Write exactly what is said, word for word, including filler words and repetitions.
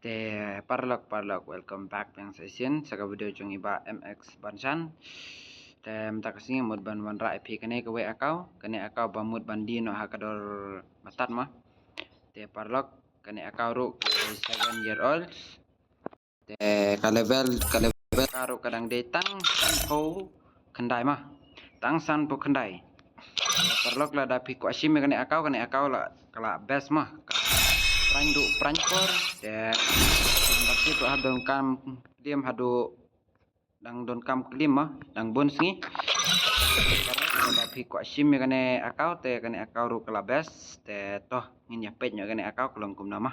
Te paralok, paralok, welcome back biang sa shisien sha ka video jong i Bah M X Banshan. Te mynta ka sngi mut ban wanrah ïa phi kane kawei account, kane account ba mut ban die noh ha ka dor ba tad mo. Te paralok, kane account ruh ka dei seven year old. Te ka level, ka level ka ruh ka dang dei tang sanphew khyndai mo. Tang sanphew khyndai. Paralok, lada phi kwah shim ïa kane account, kane account la, ka la best mo. Ka prank duh prank por. Te ba ki tu ha donkam klim, haduh dang donkam klim mo, dang bun sngi. Paralok, lada phi kwah shim ïa kane account, te kane account ruh ka la best. Te to ngin ïa peit noh kane account ka long kumno mo.